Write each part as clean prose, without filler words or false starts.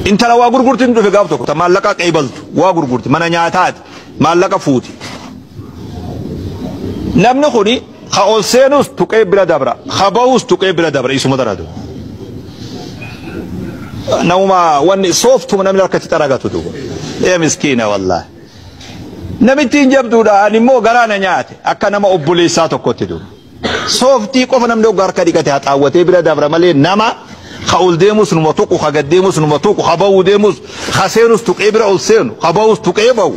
Intala waa gurgurtiin dhufe gaaf tokko ta maallaqa qeebaltu waa gurgurti mana nyaataati maallaqa fuuti. Namni kuni ka ol seenus tuqee bira dabra ka bahus tuqee bira dabra isuma daratu. Namuma wanni sooftuma namni harkatti xaragatu duuba. Ee miskiina wallaahi. Namittiin jabduudha ani immoo garaa na nyaate akka nama obboleessaa tokkotti duuba. Sooftii qofa namni hoggaa harka dhiqate haxaawwatee bira dabra malee nama ka ol deemus numa tuqu ka gad deemus numa tuqu ka ba'uu deemus ka seenus tuqee bira ol seenu ka ba'us tuqee ba'u.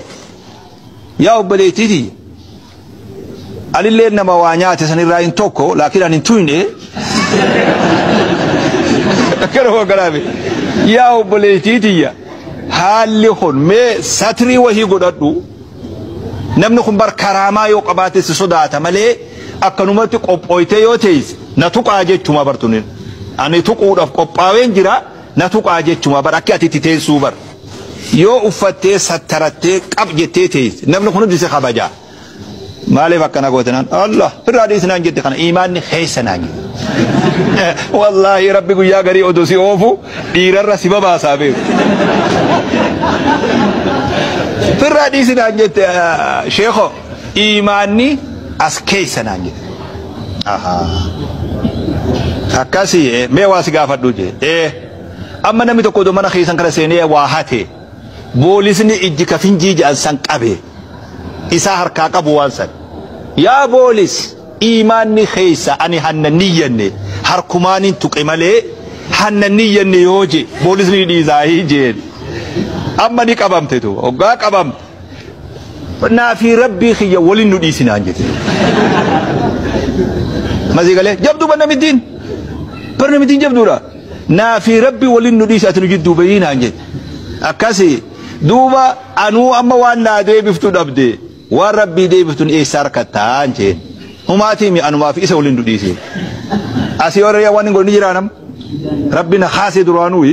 Yaa obboleettii tiyya. Anillee nama waa nyaate sanirraa hin tokko laakiin ani hin tuyne. Akkana hogganaafi. Yaa obboleettii tiyya haalli kun mee satrii wahii godhadhu. Namni kun bar karaamaa yoo qabaate si sodaata malee akkanumatti qophooytee yoo teesse na tuqaa jechuma bartunin. Ani tuquudhaaf qophaa'een jira na tuqaa jechuma bar akki ati itti teessuu bar. Yoo uffattee sattarattee qab jettee teesse namni kun hundi si kabajaa. Maaliif akkana goote naan Allah firraa dhiisi naan jette kana imaanni keessa naan jette. Wallaahi rabbi guyyaa garii odoo si oofu dhiirarra si babaasaa beeku. Firraa dhiisi naan jette sheekho imaanni as keessa naan jette. Akkasii mee waa si gaafadhu jee. Ee amma namni tokko odoo mana keessan kana seenee waa hate boolisni ijji ka finjii jedhan san qabe. Isaa harkaa qabu waan san. Yaa boolis imaanni keessa ani hanna niyyanne harkumaanin tuqe malee hanna niyyanne yoo je boolisni dhiisaa jeen. Amma ni qabamte tu hoggaa qabamte. Naafi rabbii kiyya waliin nu dhiisinaan jette. Masii galee jabduu bar namittiin. Bar namittiin jabduudha. Naafi rabbii waliin nu dhiisi ati nu jidduu bahii naan jette. Akkasii duuba anuu amma waan naa deebiftu dhabde waan rabbii deebiftun eessa harkattaan jeen. Humaatii mi anumaa fi isa waliin nu dhiisi. Asii warra waan hin godhin jiraa nam. Rabbi na kaasee duraanuu.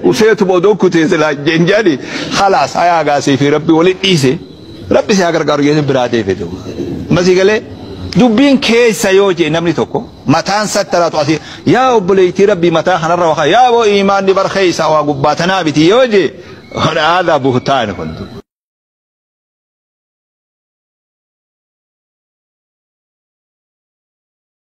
Useetuma odoo kutee silaa jeen jedhani khalaas hayaa gaasee fi rabbi waliin dhiise. Rabbi si haa gargaaru jedhee biraa deebitu. Masii galee dubbiin keessa yoo jee namni tokko mataan sattaratu asii yaa obboleettii rabbii mataa kanarra waqa yaa boo imaanni bar keessa waa gubbaa tanaa miti yoo jee haadaa buhtaan kun.